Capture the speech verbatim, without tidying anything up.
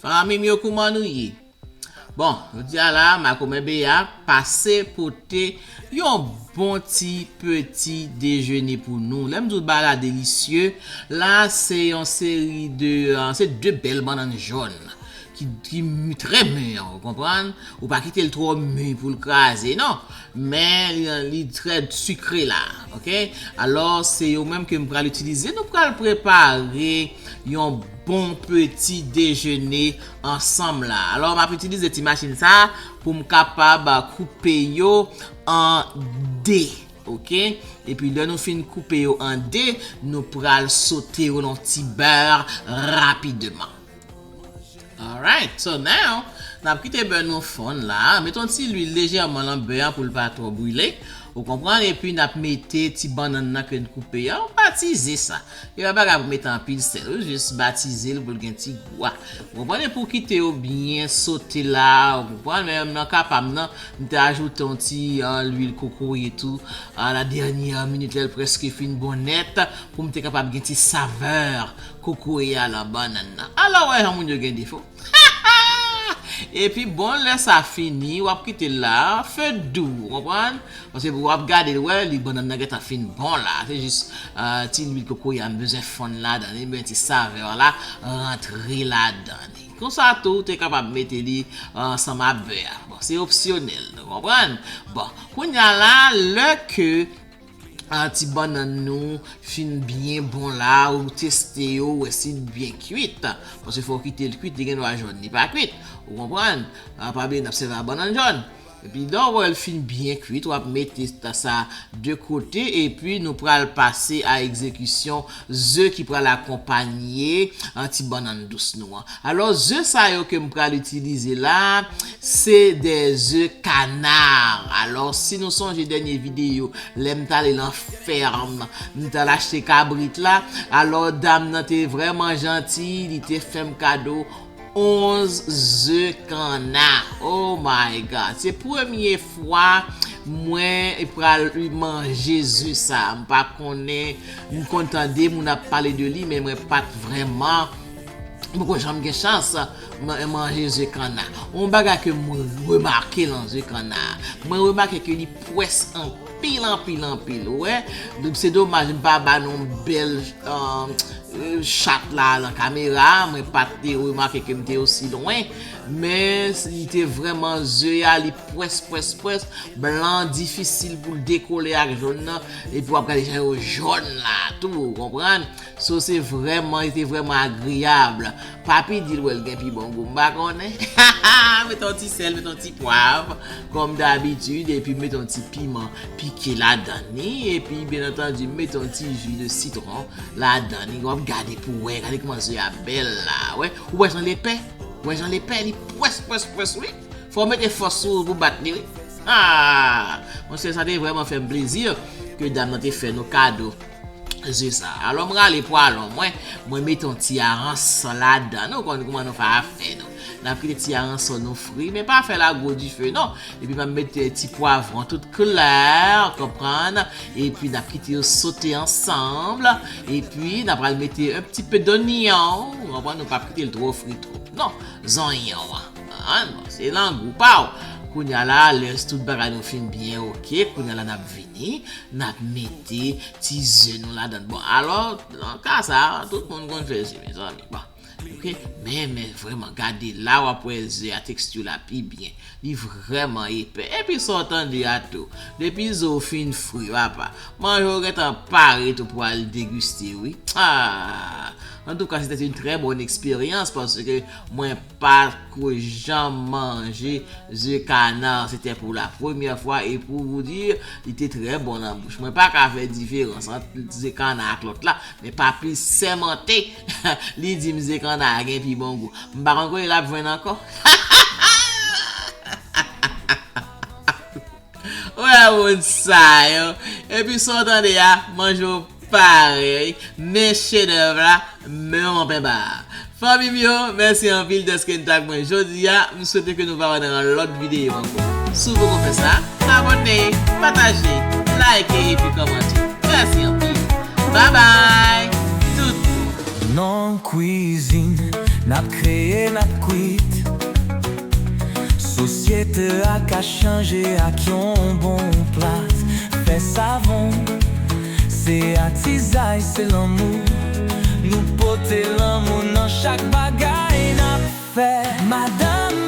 Fanmi m yo, kouman nou ye? Bon, jodi a la, makomè Bea pase pote yon bon ti peti dejene pou nou. Lè m di w bagay la delisye, la se yon seri de, euh, se de bèl bannann jòn ki, ki m-, trè mè, ou konprann? Ou pa kite l twò mè pou l kraze, non. Men li, li trè sikre la, oke? Alò, se yo menm ke m pral itilize. Nou pral prepare yon bon peti dejene ansanm la. Alò, m ap itilize ti machin sa pou m kapab koupe yo an de, oke? Epi lè nou fin koupe yo an de, nou pral sote yo nan ti bè rapidman. Alright, so now, n ap kite bè nou fonn la. Mete yon ti lwil lejèman nan bè an pou l pa twò brile. Ou konprann? Epi n ap mete ti bannann nan ke n koupe an, batize sa. E pa bagay pou mete anpil sèl, ou jis batize l pou l gen ti gou a. Ou konprann? E pou kite yo byen sote la, ou konprann? Men nan ka pa m nan, m te ajoute yon ti, ah, lwil kokoye tou, a la dènyè minit, lè l prèske fin bon nèt, pou m te kapab gen ti savè kokoye a nan bannann nan. Alò, wè jan moun yo gen defo. Epi bon, lè sa fini, w ap kite l la, fe dou, ou konprann? Paske w ap gade l, wè, li bannann nan gentan fin bon la. Se jis, ah, ti lwil kokoye a m bezwen fonn ladan li, men ti savè la rantre ladan li. Konsa tou, ou te kapab mete li, ah, ansanm ak bè a. Bon, se opsyonèl, nou konprann? Bon, kounye a la, lè ke, ah, ti bannann nou fin byen bon la, ou teste yo, ou wè si l byen kwit. Paske fò w kite l kwit, li gen dwa jòn, li pa kwit. Ou konprann? Ah, pa bliye n ap sèvi ak bannann jòn. Epi lè w wè l fin byen kwit, w ap mete ta sa de kote, epi nou pral pase a egzekisyon ze ki pral akonpanye, ah, ti bannann dous nou an. Alò, ze sa yo ke m pral itilize la, se de ze kana. Alò, si nou sonje dènye videyo, lè m t ale nan fèm, m t al achte kabrit la, alò, dam nan te vrèman janti, li te fè m kado onz ze kana. Oh my God! Se premye fwa mwen pral manje ze sa. M pa konnen, m konn tande moun ap pale de li, men mwen pa t vrèman, m poko janm gen chans man-, manje ze kana. Yon bagay ke mwen remake nan ze kana, mwen remake ke li pwès anpil, anpil, anpil, ou wè. Donk, se domaj m pa ba nou yon bèl, euh, euh, chat la nan kamera, mwen pa te remake ke m te osi lwen, men li te vrèman ze a, li pwès, pwès, pwès, blan difisil pou l dekole ak jòn nan, epi w ap gade jan yo jòn la tou, ou konprann? So, se vrèman, li te vrèman agreyab. Papi di l wè l gen pi bon gou, m pa konnen. Mete yon ti sèl, mete yon ti pwav, kòm dabitid, epi mete yon ti piman pike ladan li, epi, byen antandi, mete yon ti ji de sitwon ladan li. W ap gade pou wè, gade kòman ze a bèl la, wè. Ou wè jan l epè? Ou wè jan l epè? Li pwès, pwès, pwès, wi. Fò w mete fòs sou ou pou bat li, wi. Ah! Monchè, sa te vrèman fè m plezi ke dam nan te fè nou kado ze sa. Alò, m rale pwalon mwen, mwen mete yon ti aransan ladan. Nou konn kòman nou fè afè nou. N ap kite ti aransan nou fri, men pa fè l a gwo dife, non. Epi, m ap mete ti pwavwon tout klè, konprann? Epi, n ap kite yo sote ansanm. Epi, n ap pral mete un petit peu d'oignon, konprann? Nou p ap kite l twò fri twòp, non. Zonyon an. Ah, bon, se nan gou pa w. Kounye a la, lè tout bagay nou fin byen oke, kounye a la n ap vini, n ap mete ti ze nou ladan. Bon, alò, nan ka sa, tout moun konn fè ze, mezanmi. Bon, oke? Men, men, vrèman, gade la, w ap wè ze a, teksti la pi byen. Li vrèman epè. Epi sa w tande a tou. Depi zo w fin fri, papa, manje w gentan pare tou pou al degiste, wi. Ah! Antouka, c'était une très bonne expérience, paske mwen pa ko janm manje ze kana. C'était pour la première fois, et pour vous dire, li te trè bon nan bouch. Mwen pa ka fè diferans ant ze kana ak lòt la, men papi sèmante, li di m ze kana a gen pi bon gou. M pa konn kote l ap jwenn ankò. Wè moun sa yo. Epi sa w tande a, manje w pare, wi. Men chedèv la, men yon penba. Fanmi m yo, mèsi anpil dèske n t ak mwen jodi a. M swete ke nou va wè nan yon lòt videyo ankò. Si w poko fè sa, abòne, pataje, like epi kòmante. Mèsi anpil. Babay, tout moun. Non, kwizin, N ap kreye, n ap kwit. Sosyete a ka chanje ak yon bon plat. Fè savon, se atizay, se lanmou. Nou pote lanmou nan chak bagay n ap fè. Madanm